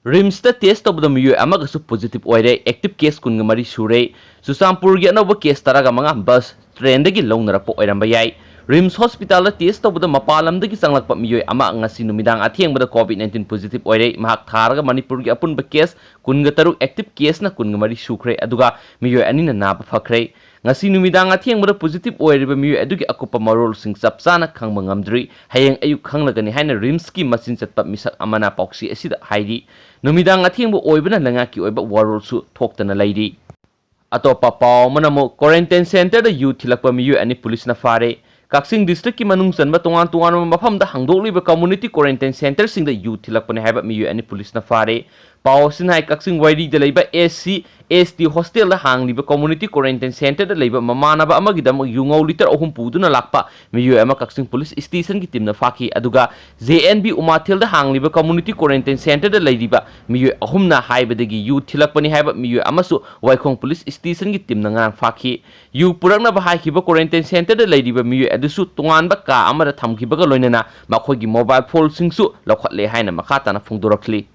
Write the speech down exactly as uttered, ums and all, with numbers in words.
ꯔꯤꯝꯁꯇ ꯇꯦꯁ ꯇꯧꯕꯗ ꯃꯤꯑꯣꯏ ꯑꯃꯒꯁꯨ ꯄꯣꯖꯤꯇꯤꯚ ꯑꯣꯏꯔꯦ꯫ ꯑꯦꯛꯇꯤꯚ ꯀꯦꯁ ꯀꯨꯟꯒ ꯃꯔꯤ ꯁꯨꯔꯦ꯫ ꯆꯨꯔꯆꯥꯟꯄꯨꯔꯒꯤ ꯑꯅꯧꯕ ꯀꯦꯁ ꯇꯔꯥꯒ ꯃꯉꯥ ꯕꯁ, ꯇ꯭ꯔꯦꯟꯗꯒꯤ ꯂꯧꯅꯔꯛꯄ ꯑꯣꯏꯔꯝꯕ ꯌꯥꯏ꯫ ꯔꯤꯝꯁ ꯍꯣꯁꯄꯤꯇꯥꯜꯗ ꯇꯦꯁ ꯇꯧꯕꯗ ꯃꯄꯥꯟ ꯂꯝꯗꯒꯤ ꯆꯪꯂꯛꯄ ꯃꯤꯑꯣꯏ ꯑꯃ ꯉꯁꯤ ꯅꯨꯃꯤꯗꯥꯡ ꯑꯊꯦꯡꯕꯗ ꯀꯣꯚꯤꯗ ꯅꯥꯏꯟꯇꯤꯟ ꯄꯣꯖꯤꯇꯤꯚ ꯑꯣꯏꯔꯦ꯫ ꯃꯍꯥꯛ ꯊꯥꯔꯒ ꯃꯅꯤꯄꯨꯔꯒꯤ ꯑꯄꯨꯟꯕ ꯀꯦꯁ ꯀꯨꯟꯒ ꯇꯔꯨꯛ, ꯑꯦꯛꯇꯤꯚ ꯀꯦꯁꯅ ꯀꯨꯟꯒ ꯃꯔꯤ ꯁꯨꯈ꯭ꯔꯦ, ꯑꯗꯨꯒ ꯃꯤꯑꯣꯏ ꯑꯅꯤꯅ ꯅꯥꯕ ꯐꯈ꯭ꯔꯦ꯫ ꯉꯁꯤ ꯅꯨꯃꯤꯗꯥꯡ ꯑꯊꯦꯡꯕꯗ ꯄꯣꯖꯤꯇꯤꯚ ꯑꯣꯏꯔꯤꯕ ꯃꯤꯑꯣꯏ ꯑꯗꯨꯒꯤ ꯑꯀꯨꯞꯄ ꯃꯔꯣꯜꯁꯤꯡ ꯆꯞ ꯆꯥꯅ ꯈꯪꯕ ꯉꯝꯗ꯭ꯔꯤ꯫ ꯍꯌꯦꯡ ꯑꯌꯨꯛ ꯈꯪꯂꯒꯅꯤ ꯍꯥꯏꯅ ꯔꯤꯝꯁꯀꯤ ꯃꯆꯤꯟ ꯆꯠꯄ ꯃꯤꯁꯛ ꯑꯃꯅ ꯄꯥꯎꯆꯦ ꯑꯁꯤꯗ ꯍꯥꯏꯔꯤ꯫ ꯅꯨꯃꯤꯗꯥꯡ ꯑꯊꯦꯡꯕ ꯑꯣꯏꯕꯅ ꯂꯩꯉꯥꯛꯀꯤ ꯑꯣꯏꯕ ꯋꯥꯔꯣꯜꯁꯨ ꯊꯣꯛꯇꯅ ꯂꯩꯔꯤ꯫ ꯑꯇꯣꯞꯄ ꯄꯥꯎ ꯑꯃꯅ ꯑꯃꯨꯛ, ꯀ꯭ꯋꯥꯔꯦꯟꯇꯥꯏꯟ ꯁꯦꯟꯇꯔꯗ ꯌꯨ ꯊꯤꯜꯂꯛꯄ ꯃꯤꯑꯣꯏ ꯑꯅꯤ ꯄꯨꯂꯤꯁꯅ ꯐꯥꯔꯦ꯫ ꯀꯛꯆꯤꯡ ꯗꯤꯁꯇ꯭ꯔꯤꯛꯀꯤ ꯃꯅꯨꯡ ꯆꯟꯕ ꯇꯣꯉꯥꯟ ꯇꯣꯉꯥꯟꯕ ꯃꯐꯝꯗ ꯍꯥꯡꯗꯣꯛꯂꯤꯕ ꯀꯝꯃꯨꯅꯤꯇꯤ ꯀ꯭ꯋꯥꯔꯦꯟꯇꯥꯏꯟ ꯁꯦꯟꯇꯔꯁꯤꯡꯗ ꯌꯨ ꯊꯤꯜꯂꯛꯄꯅꯤ ꯍꯥꯏꯕ ꯃꯤꯑꯣꯏ ꯑꯅꯤ ꯄꯨꯂꯤꯁꯅ ꯐꯥꯔꯦ꯫ ꯄꯥꯎ ꯑꯁꯤꯅ ꯍꯥꯏ, ꯀꯛꯆꯤꯡ ꯋꯥꯏꯔꯤꯗ ꯂꯩꯕ ꯑꯦꯁ ꯁꯤ, ꯑꯦꯁ ꯇꯤ ꯍꯣꯁꯇꯦꯜꯗ ꯍꯥꯡꯂꯤꯕ ꯀꯝꯃꯨꯅꯤꯇꯤ ꯀ꯭ꯋꯥꯔꯦꯟꯇꯥꯏꯟ ꯁꯦꯟꯇꯔꯗ ꯂꯩꯕ ꯃꯃꯥꯟꯅꯕ ꯑꯃꯒꯤꯗꯃꯛ ꯌꯨ ꯉꯧ ꯂꯤꯇꯔ ꯑꯍꯨꯝ ꯄꯨꯗꯨꯅ ꯂꯥꯛꯄ ꯃꯤꯑꯣꯏ ꯑꯃ ꯀꯛꯆꯤꯡ ꯄꯨꯂꯤꯁ ꯁ꯭ꯇꯦꯁꯟꯒꯤ ꯇꯤꯝꯅ ꯐꯥꯈꯤ꯫ ꯑꯗꯨꯒ ꯖꯦ ꯑꯦꯟ ꯕꯤ ꯎꯃꯥꯊꯦꯜꯗ ꯍꯥꯡꯂꯤꯕ ꯀꯝꯃꯨꯅꯤꯇꯤ ꯀ꯭ꯋꯥꯔꯦꯟꯇꯥꯏꯟ ꯁꯦꯟꯇꯔꯗ ꯂꯩꯔꯤꯕ ꯃꯤꯑꯣꯏ ꯑꯍꯨꯝꯅ ꯍꯥꯏꯕꯗꯒꯤ ꯌꯨ ꯊꯤꯜꯂꯛꯄꯅꯤ ꯍꯥꯏꯕ ꯃꯤꯑꯣꯏ ꯑꯃꯁꯨ ꯋꯥꯏꯈꯣꯡ ꯄꯨꯂꯤꯁ ꯁ꯭ꯇꯦꯁꯟꯒꯤ ꯇꯤꯝꯅ ꯉꯔꯥꯡ ꯐꯥꯈꯤ꯫ ꯌꯨ ꯄꯨꯔꯛꯅꯕ ꯍꯥꯏꯈꯤꯕ ꯀ꯭ꯋꯥꯔꯦꯟꯇꯥꯏꯟ ꯁꯦꯟꯇꯔꯗ ꯂꯩꯔꯤꯕ ꯃꯤꯑꯣꯏ ꯑꯗꯨꯁꯨ ꯇꯣꯉꯥꯟꯕ ꯀꯥ ꯑꯃꯗ ꯊꯝꯈꯤꯕꯒ ꯂꯣꯏꯅꯅ ꯃꯈꯣꯏꯒꯤ ꯃꯣꯕꯥꯏꯜ ꯐꯣꯟꯁꯤꯡꯁꯨ ꯂꯧꯈꯠꯂꯦ ꯍꯥꯏꯅ ꯃꯈꯥ ꯇꯥꯅ ꯐꯣꯡꯗꯣꯔꯛꯂꯤ꯫